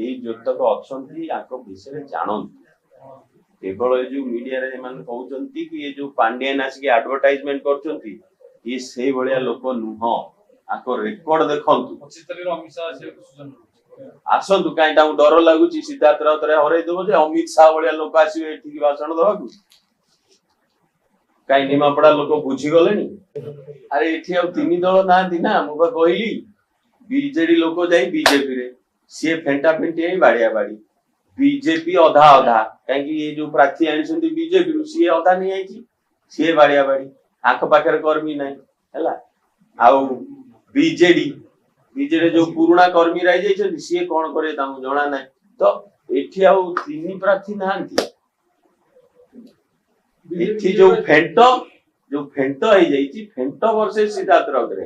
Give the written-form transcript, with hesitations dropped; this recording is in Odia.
ଏଇ ଯେତକ ଅଛନ୍ତି ଆଙ୍କ ବିଷୟରେ ଜାଣନ୍ତୁ। କେବଳ ଏ ଯୋଉ ମିଡିଆରେ ଏମାନେ କହୁଛନ୍ତି କି ଏ ଯୋଉ ପାଣ୍ଡିଆନ ଆସିକି ଆଡଭର୍ଟାଇଜମେଣ୍ଟ କରୁଛନ୍ତି, ଇଏ ସେଇଭଳିଆ ଲୋକ ନୁହଁ। ଆଙ୍କ ରେକର୍ଡ ଦେଖନ୍ତୁ। 25 ତାରିଖରେ ଅମିତ ଶାହ ଆସିବାକୁ ସୂଚନା ରହୁଛି। ଆସନ୍ତୁ, କାହିଁ ତାଙ୍କୁ ଡର ଲାଗୁଛି? ସିଦ୍ଧାର୍ଥ ରାଉତରାୟ ହରେଇ ଦବ ଯେ ଅମିତ ଶାହ ଭଳିଆ ଲୋକ ଆସିବେ ଏଠିକି ଭାଷଣ ଦବାକୁ? କାହିଁ ନିମାପଡା ଲୋକ ବୁଝିଗଲେଣି। ଆରେ, ଏଠି ଆଉ ତିନି ଦଳ ନାହାନ୍ତି ନା। ମୁଁ ବା କହିଲି, ବିଜେଡି ଲୋକ ଯାଇ ବିଜେପିରେ ସିଏ ଫେଣ୍ଟା ଫେଣ୍ଟି ହେଇ ବାଡିଆ ବାଡି। ବିଜେପି ଅଧା ଅଧା, କାହିଁକି ଏ ଯୋଉ ପ୍ରାର୍ଥୀ ଆଣିଛନ୍ତି ବିଜେପିରୁ, ସିଏ ଅଧା ନେଇଯାଇଛି, ସିଏ ବାଡିଆ ବାଡି, ଆଙ୍କ ପାଖରେ କର୍ମୀ ନାହିଁ ହେଲା। ଆଉ ବିଜେଡି ବିଜେଡି ଯୋଉ ପୁରୁଣା କର୍ମୀ ରହିଯାଇଛନ୍ତି, ସିଏ କଣ କରିବେ ତାଙ୍କୁ ଜଣା ନାହିଁ। ତ ଏଠି ଆଉ ତିନି ପ୍ରାର୍ଥୀ ନାହାନ୍ତି। ଏଠି ଯୋଉ ଫେଣ୍ଟ ହେଇଯାଇଛି, ଫେଣ୍ଟ ବର୍ଷେ ସିଦ୍ଧାର୍ଥ ରାଉତରାୟ।